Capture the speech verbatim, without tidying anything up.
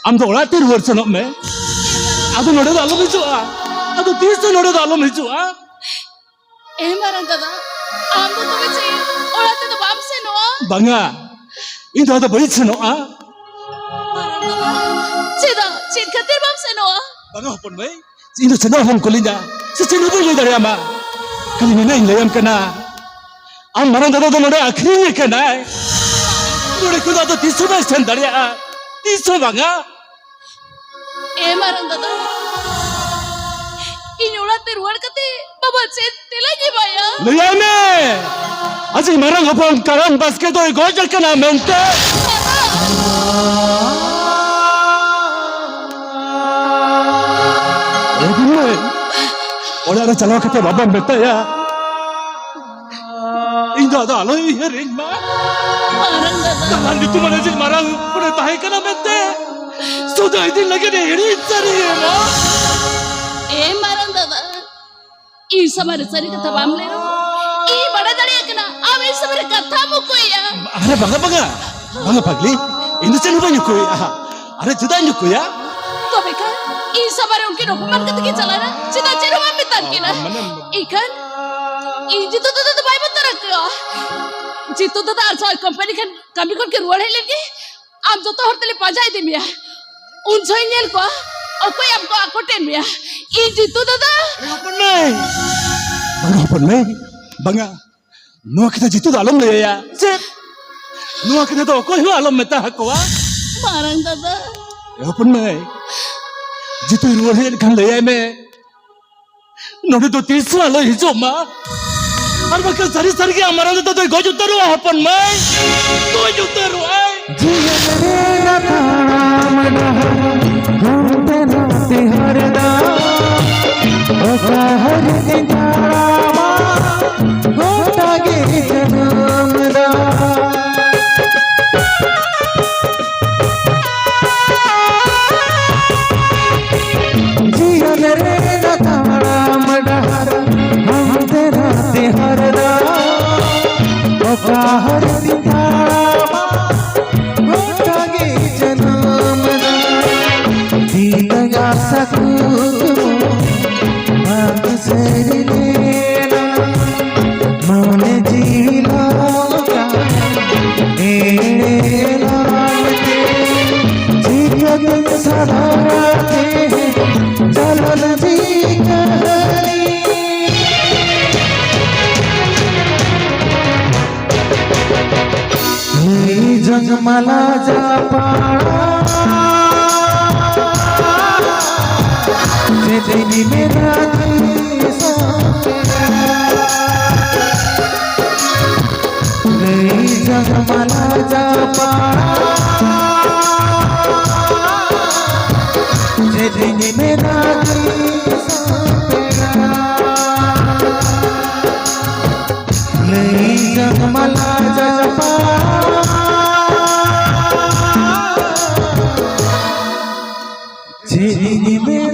ᱟᱢ ᱫᱚ ᱚᱲᱟᱜ ᱛᱮ ᱨᱩᱣᱟᱹᱲ ᱥᱮᱱᱚᱜ ᱢᱮ᱾ ᱟᱫᱚ ᱱᱚᱰᱮ ᱫᱚ ᱟᱞᱚᱢ ᱦᱤᱡᱩᱜᱼᱟ᱾ ᱟᱫᱚ ᱛᱤᱥ ᱦᱚᱸ ᱱᱚᱰᱮ ᱫᱚ ᱟᱞᱚᱢ ᱦᱤᱡᱩᱜᱼᱟ᱾ ᱮ ᱢᱟᱨᱟᱝ ᱫᱟᱫᱟ, ᱟᱢ ᱫᱚ ᱛᱚᱵᱮ ᱪᱮᱫ ᱚᱲᱟᱜ ᱛᱮᱫᱚ ᱵᱟᱢ ᱥᱮᱱᱚᱜᱼᱟ? ᱵᱟᱝᱟ, ᱤᱧ ᱫᱚ ᱟᱫᱚ ᱵᱟᱹᱧ ᱥᱮᱱᱚᱜᱼᱟ᱾ ᱢᱟᱨᱟᱝ ᱫᱟᱫᱟ, ᱪᱮᱫᱟᱜ? ᱪᱮᱫ ᱠᱷᱟᱹᱛᱤᱨ ᱵᱟᱢ ᱥᱮᱱᱚᱜᱼᱟ? ᱵᱟᱝᱟ ᱦᱚᱯᱚᱱ ᱢᱟᱹᱭ, ᱤᱧ ᱫᱚ ᱥᱮᱱᱚᱜ ᱦᱚᱸᱢ ᱠᱩᱞᱤᱧᱟ ᱥᱮ ᱪᱮᱫ ᱦᱚᱸ ᱵᱟᱹᱧ ᱞᱟᱹᱭ ᱫᱟᱲᱮᱭᱟᱢᱟ᱾ ᱠᱷᱟᱹᱞᱤ ᱱᱤᱱᱟᱹᱜ ᱤᱧ ᱞᱟᱹᱭᱟᱢ ᱠᱟᱱᱟ, ᱟᱢ ᱢᱟᱨᱟᱝ ᱫᱟᱫᱟ ᱫᱚ ᱱᱚᱰᱮ ᱟᱹᱠᱷᱨᱤᱧ ᱟᱠᱟᱱᱟᱭ᱾ ᱱᱚᱰᱮ ᱠᱷᱚᱱ ᱫᱚ ᱟᱫᱚ ᱛᱤᱥ ᱦᱚᱸ ᱵᱟᱭ ᱥᱮᱱ ᱫᱟᱲᱮᱭᱟᱜᱼᱟ, ᱛᱤᱥ ᱦᱚᱸ ᱵᱟᱝᱟ᱾ ᱮ ᱢᱟᱨᱟᱝ ᱫᱟᱫᱟ, ᱤᱧ ᱚᱲᱟᱜ ᱛᱮ ᱨᱩᱣᱟᱹᱲ ᱠᱟᱛᱮ ᱵᱟᱵᱟ ᱪᱮᱫ ᱛᱮᱞᱟᱧ ᱮᱢᱟᱭᱟ? ᱞᱟᱹᱭᱟᱭ ᱢᱮ, ᱟᱡᱤᱡ ᱢᱟᱨᱟᱝ ᱦᱚᱯᱚᱱ ᱠᱟᱨᱟᱢ ᱵᱟᱥᱠᱮ ᱫᱚᱭ ᱜᱚᱡ ᱟᱠᱟᱱᱟ ᱢᱮᱱᱛᱮ᱾ ᱮ ᱵᱩᱱᱱᱟᱹᱭ, ᱚᱲᱟᱜ ᱨᱮ ᱪᱟᱞᱟᱣ ᱠᱟᱛᱮ ᱵᱟᱵᱟᱢ ᱢᱮᱛᱟᱭᱟ, ᱤᱧ ᱫᱚ ᱟᱫᱚ ᱟᱞᱚᱭ ᱩᱭᱦᱟᱹᱨᱤᱧ ᱢᱟ᱾ ᱢᱟᱨᱟᱝ ᱫᱟᱫᱟ᱾ ᱫᱟᱞᱟᱞ ᱧᱩᱛᱩᱢᱟᱱ ᱟᱡᱤᱡ ᱢᱟᱨᱟᱝ ᱦᱚᱯᱚᱱᱮ ᱛᱟᱦᱮᱸ ᱠᱟᱱᱟ ᱢᱮᱱᱛᱮ ᱥᱩᱫᱷᱟᱹ ᱤᱫᱤ ᱞᱟᱹᱜᱤᱫ ᱮ ᱦᱤᱲᱤᱧ ᱥᱟᱹᱨᱤᱭᱮᱱᱟ᱾ ᱮ ᱢᱟᱨᱟᱝ ᱫᱟᱫᱟ, ᱤᱧ ᱥᱟᱢᱟᱝ ᱨᱮ ᱥᱟᱹᱨᱤ ᱠᱟᱛᱷᱟ ᱵᱟᱢ ᱞᱟᱹᱭ ᱨᱮᱦᱚᱸ, ᱤᱧ ᱵᱟᱲᱟᱭ ᱫᱟᱲᱮᱭᱟᱜ ᱠᱟᱱᱟ ᱟᱢ ᱤᱧ ᱥᱟᱢᱟᱝ ᱨᱮ ᱠᱟᱛᱷᱟᱢ ᱩᱠᱩᱭᱮᱫᱼᱟ᱾ ᱟᱨᱮ ᱵᱟᱝᱟ, ᱵᱟᱝᱟ, ᱵᱟᱝᱟ ᱯᱟᱜᱽᱞᱤ, ᱤᱧ ᱫᱚ ᱪᱮᱫ ᱦᱚᱸ ᱵᱟᱹᱧ ᱩᱠᱩᱭᱮᱫᱼᱟ᱾ ᱟᱨᱮ ᱪᱮᱫᱟᱜ ᱤᱧ ᱩᱠᱩᱭᱟ? ᱛᱚᱵᱮ ᱠᱷᱟᱱ ᱤᱧ ᱥᱟᱢᱟᱝ ᱨᱮ ᱩᱱᱠᱤᱱ ᱚᱯᱚᱢᱟᱱ ᱠᱟᱛᱮ ᱠᱤᱱ ᱪᱟᱞᱟᱣᱮᱱᱟ, ᱪᱮᱫᱟᱜ ᱪᱮᱫ ᱦᱚᱸ ᱵᱟᱢ ᱢᱮᱛᱟᱫ ᱠᱤᱱᱟ? ᱢᱟᱱᱮ ᱤᱠᱷᱟᱹᱱ ᱤᱧ ᱡᱤᱛᱩ ᱫᱟᱫᱟ ᱫᱚ ᱵᱟᱭ ᱵᱚᱛᱚᱨ ᱟᱠᱟᱫᱼᱟ᱾ ᱡᱤᱛᱩ ᱫᱟᱫᱟ ᱟᱨ ᱥᱟᱶ ᱠᱳᱢᱯᱟᱱᱤ ᱠᱷᱚᱱ ᱠᱟᱹᱢᱤ ᱠᱷᱚᱱ ᱠᱤᱱ ᱨᱩᱣᱟᱹᱲ ᱦᱮᱡ ᱞᱮᱱ ᱜᱮ, ᱟᱢ ᱡᱚᱛᱚ ᱦᱚᱲ ᱛᱮᱞᱮ ᱯᱟᱸᱡᱟ ᱤᱫᱤ ᱢᱮᱭᱟ᱾ ᱩᱱ ᱡᱚᱦᱚᱜ ᱤᱧ ᱧᱮᱞ ᱠᱚᱣᱟ ᱚᱠᱚᱭ ᱟᱢ ᱠᱚ ᱟᱠᱚᱴᱮᱱ ᱢᱮᱭᱟ᱾ ᱤᱧ ᱡᱤᱛᱩ ᱫᱟᱫᱟ᱾ ᱦᱚᱯᱚᱱ ᱢᱟᱹᱭ, ᱵᱟᱝᱟ ᱦᱚᱯᱚᱱ ᱢᱟᱹᱭ, ᱵᱟᱝᱟ, ᱱᱚᱣᱟ ᱠᱟᱛᱷᱟ ᱡᱤᱛᱩ ᱫᱚ ᱟᱞᱚᱢ ᱞᱟᱹᱭᱟᱭᱟ᱾ ᱪᱮᱫ? ᱱᱚᱣᱟ ᱠᱟᱛᱷᱟ ᱫᱚ ᱚᱠᱚᱭ ᱦᱚᱸ ᱟᱞᱚᱢ ᱢᱮᱛᱟ ᱟᱠᱚᱣᱟ᱾ ᱢᱟᱨᱟᱝ ᱫᱟᱫᱟ᱾ ᱮ ᱦᱚᱯᱚᱱ ᱢᱟᱹᱭ, ᱡᱤᱛᱩᱭ ᱨᱩᱣᱟᱹᱲ ᱦᱮᱡ ᱞᱮᱱᱠᱷᱟᱱ ᱞᱟᱹᱭᱟᱭ ᱢᱮ, ᱱᱚᱰᱮ ᱫᱚ ᱛᱤᱥ ᱦᱚᱸ ᱟᱞᱚᱭ ᱦᱤᱡᱩᱜ ᱢᱟ᱾ ᱟᱨ ᱵᱟᱠᱷᱟᱱ ᱥᱟᱹᱨᱤ ᱥᱟᱹᱨᱤ ᱜᱮ ᱟᱢ ᱢᱟᱨᱟᱝ ᱫᱟᱫᱟ ᱫᱚᱭ ᱜᱚᱡ ᱩᱛᱟᱹᱨᱚᱜᱼᱟ ᱦᱚᱯᱚᱱ ᱢᱟᱹᱭ, ᱜᱚᱡ ᱩᱛᱟᱹᱨᱚᱜᱼᱟᱭ᱾ ᱡᱤᱭᱚᱱ ᱨᱮ ᱛᱟᱲᱟᱢ ᱰᱟᱦᱟᱨ ᱦᱟᱱᱛᱮ ᱱᱟᱛᱮ ᱦᱚᱨ ᱫᱚ ᱚᱠᱟ ᱦᱚᱨ ᱛᱮ ᱛᱟᱲᱟᱢᱟ ᱜᱚᱴᱟ ᱜᱮ ᱡᱟᱱᱟᱢ ᱫᱚ᱾ ᱡᱤᱭᱚᱱ ᱨᱮ ᱛᱟᱲᱟᱢ ᱰᱟᱦᱟᱨ ᱦᱟᱱᱛᱮ ᱱᱟᱛᱮ ᱦᱚᱨ ᱫᱚ ᱚᱠᱟ ᱦᱚᱨ ᱛᱮ ᱛᱟᱲᱟᱢᱟ ᱜᱚᱴᱟ ᱜᱮ ᱡᱟᱱᱟᱢ ᱫᱚ᱾ सहारा के जलन जी कहानी। जगमला जा पाड़ा, जे दिन मेरा दिल सा। जगमला जा पाड़ा, जे दिन मेरा दिल सा। जगमला जा पाड़ा, जे दिन मेरा